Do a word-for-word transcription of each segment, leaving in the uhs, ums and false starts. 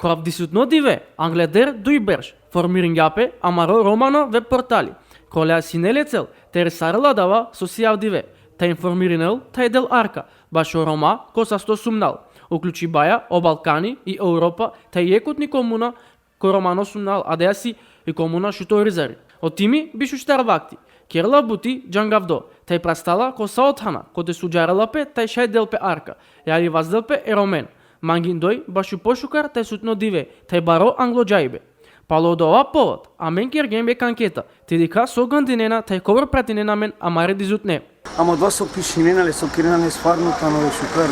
Pravdisutno dive, angleder duj berš, formiringja pe amaro romano web portali, koleja sine le cel te resarel adava so si avdive, te informirinel te del arka bašo Roma ko sasto sumnal, uključibaja o Balkani i Evropa, te jekh utni komuna ko romano sumnal, adaja si i komuna Šuto Orizari. O timi biš u štar vakti kerela buti džangavdo, te prastala ko sa o thana, kote sudžarela pe te šaj del pe arka, jali vazdel pe e Romen. Mangindoj bašo pošukar te sutno dive, te baro anglo džajbe. Palo dova povod, amen kergjem jekh anketa, te dikha so gandinena te kobor pratinena amen amare dizutne. Ama odova so pišinena le, so kerena le, stvarno tano le šukar.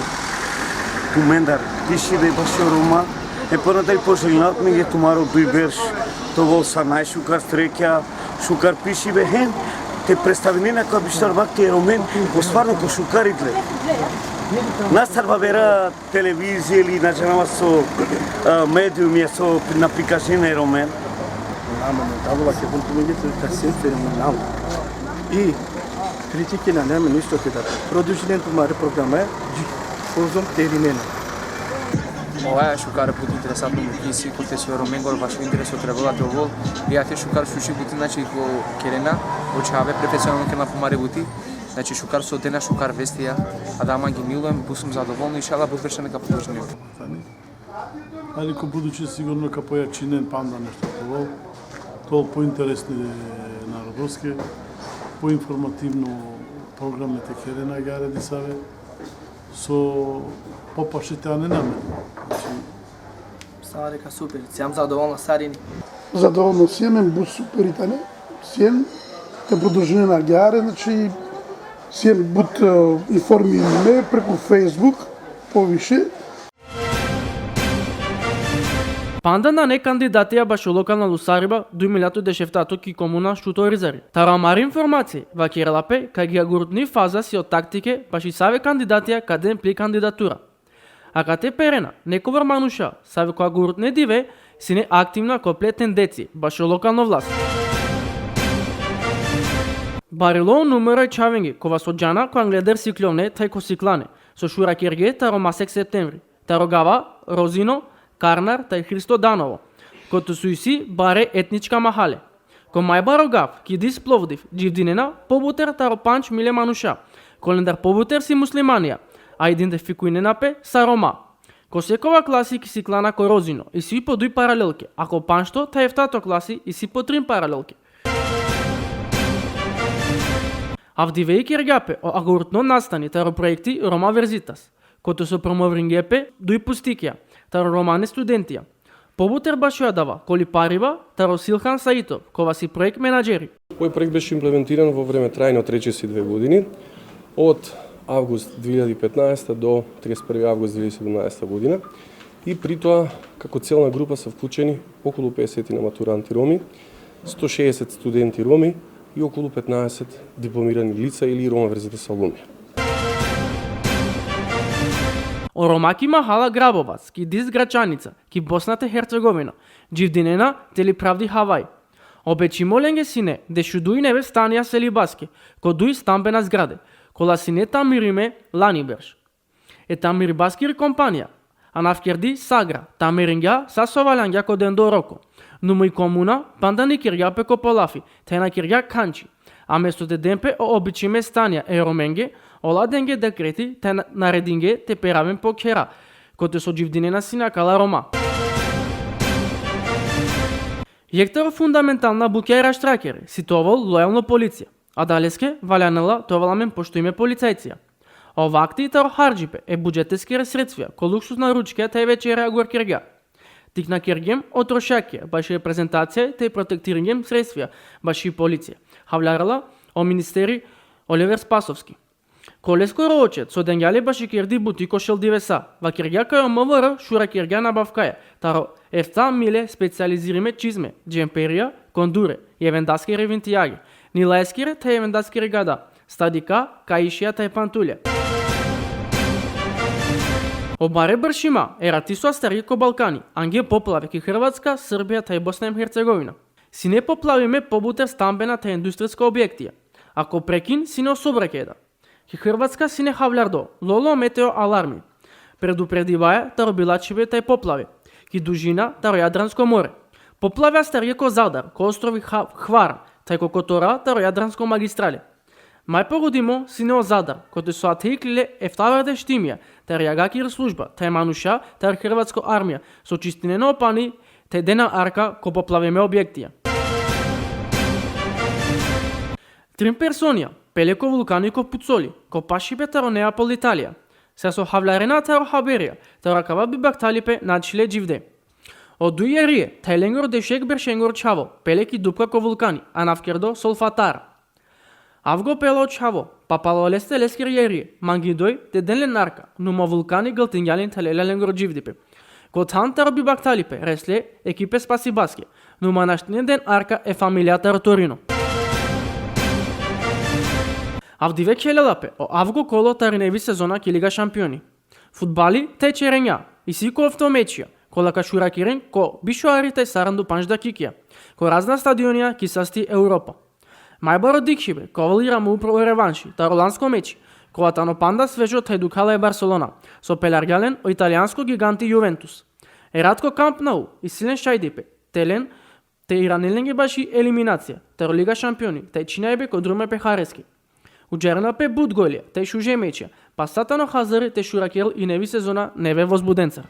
Tumendar pišibe bašo Roma, e pona taj poželinava tumenge tumaro duj berš te ovel sa najšukar srekja, šukar pišibe hem te predstavinena ko biš u štar vakti e Romen, ko stvarno ko šukar idle. Na sar avera televizija ili na džanava so, a, mediumija so na prikažinena e Romen. Nama ne dalo la ke bun tumenge te ka sen fenomenal. I kritike nane amen isto te da. Produžinen tumare programe, dži, kozom te rinena. Ova šukar but interesantno buti isi, kote so e Romengoro bašo interes so trebela te ovel. I ate šukar šuži buti, znači, ko kerena, o čhave profesionalno kerena pumare buti. Znači, šukar so dena šukar vestija, adava mange milo, em but sum zadovolno, inšala but berša neka produžinen. Ali ko buduće sigurno ka pojačinen panda nešto te ovel. Te ovel pointeresne narodoske, poinformativno programe te kerena agjaar disave, so popaše te anena amen. Znači, sare ka super, sijam zadovolno sarini. Zadovolno siem, em but super i tane, siem te produžinen agjaar, znači, siem but, e, informirime preku Facebook, poviše. Panda nane kandidatija bašo lokalna lusariba duj milja dešeftato ki komuna Šuto Orizari. Taro amari informacije, vakerela pe kaj ki agurutni faza si o taktike baši save kandidatija ka den pli kandidatura. Akate perena nekobor manuša, save ko agurutne dive sine aktivna ko ple tendencije bašo lokalno vlast. Barilo o numero e čhavenge kova so džana ko angleder sikljovne thaj ko siklane, so šurakerge taro masek septembri. Taro gava Rozino, Karnar thaj Hristo Danovo, kote so isi bare etnička mahale. Ko maj baro gav, ki dis Plovdiv, dživdinena pobuter taro pandž milje manuša, kolendar pobuter si muslimanja, a identifikuinena pe sa Roma. Ko sekova klasi ki siklana ko Rozino isi po duj paralelke, a ko pandžto thaj eftato klasi isi po trin paralelke. Avdive i kergja pe o agurutno nastani taro projekti Roma Verzitas, kote so promoviringje pe duj pustikja taro romane studentija. Pobuter bašo adava, koli pariba taro Silhan Saitov, kova si projekt menadžeri. Овој проект беше имплементиран во време трајно од тридесет и две години, од август две илјади петнаесета до тридесет и први август две илјади седумнаесета година. И при тоа, како целна група се вклучени околу песет на матуранти Роми, сто шеесет студенти Роми и околу петнаесет дипломирани лица или Рома Верзитас алумни. O Roma ki mahala Grabovac, ki dis Gračanica, ki Bosna te Hercegovina, dživdinena deli pravdi havaj. Obećimo lenge sine dešuduj neve stanija selibaske, ko duj stambena zgrade, kola sine tamirime lani berš. E tamiribaskiri kompanija anavkerdi sagra, tamiringja sa so valjangja ko dendo roko. Numo i komuna panda nikergja pe ko polafi, te nakergja kanči. A mesto te den pe o običime stanija e Romenge, ola denge dekreti te na-, naredingje te peraven po khera, kote so dživdinena sine akala Roma. Jekh taro fundamentalna bukja e raštrakere si te ovel lojalno policija. Adaleske valjanela te ovel amen poštuime policajcija. O vakti taro hardžipe e budžeteskere sredstvija ko luksuzna ručkija thaj večere agorkergja. Tikna kergjem o trošakija baši reprezentacija thaj protektiringjem sredstvija baši policija, havlarela o ministeri Oliver Spasovski. Ko leskoro očet so dengja le baši kerdi buti ko šel divesa, vakergja kaj o M V R šurakergja nabavkaja taro efta milje specijalizirime čizme, džemperija, kondure, jevendaskere vintijage, nilajskere thaj jevendaskere gada, stadika, kaišija thaj pantulja. O bare bršima erati so astargje ko Balkani, ange poplave ki Hrvatska, Srbija thaj Bosna em Hercegovina, sine poplavime pobuter stambena thaj industriska objektija. A ko prekin sine o sobrakeda. Ki Hrvatska sine havlardo lolo meteo alarmi. Predupredibaja taro bilačhibe thaj poplave. ki dužina taro Jadransko more. Poplavija starje ko Zadar, ko ostrovi Ha-, Hvar, thaj ko Kotora taro Jadransko magistrale. Maj pogodimo sine o Zadar, kote so athe iklile eftavardeš timija, tar jagakir služba, thaj manuša, tar hrvatsko armija, so čistinena o pani, te dena arka ko poplavime objektija. Trin personija pele ko vulkani ko Pucoli, ko pašipe taro Neapol, Italija. Sa so havlarena taro haberija, taro akava bibaktalipe naćhile dživde. O duj jerije, thaj lengoro dešek beršengoro čhavo, pele ki dupka ko vulkani, anavkerdo Solfatara. Avgo pelo čhavo, pa palo leste leskere jerije, mangindoj te den len arka, numa vulkani galtingja len thaj lela lengoro dživdipe. Ko than taro bibaktalipe resle ekipe spasibaske, numa našti te den arka e familija taro Torino. Avdive khelela pe o avgo kolo tari nevi sezona ki Liga Šampioni. Futbali te čerenja, isi ko ofto mečija, kola ka šurakiren ko biš o ari thaj saranda u pandž dakikija, ko razna stadionija ki sasti Evropa. Maj baro dikhibe ka ovel i upro o revanši taro lansko meči, kola tano panda svežo thaj dukhala e Barcelona, so pelargja len o italijansko giganti Juventus. E rat ko Camp Nou isi len šajdipe te len, te iranen lenge baši eliminacija taro Liga Šampioni, thaj čhinajbe ko drume pe hareske. Udžarena pe but golja thaj šuže mečija, pa sa tano hazari te šurakerel i nevi sezona neve vozbudencar.